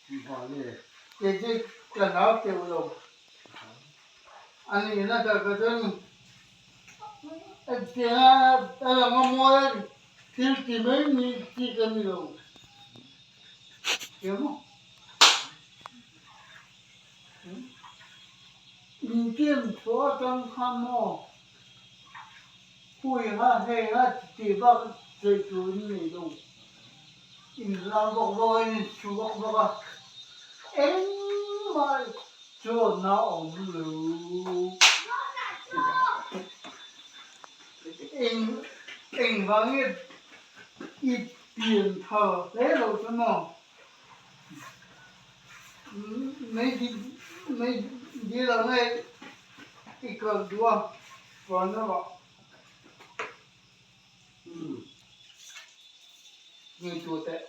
Kei chu ka hlau teuh lo. A nihna tak ah chuan engtianga a lang a mawi a thil ti mai ni chi ka ni lo. Eng maw? Intiam chhuah atang kha maw hui kha hei kha tih bak sawi tur in nei lo. Inzau bawk bawk a, insu bawk bawk a, engmah chuan a awm lo. Eng engvangin i pian thar hle lo chu maw? Mei dil ang nge i kal duh a chuan lamah ngaihtuah teh.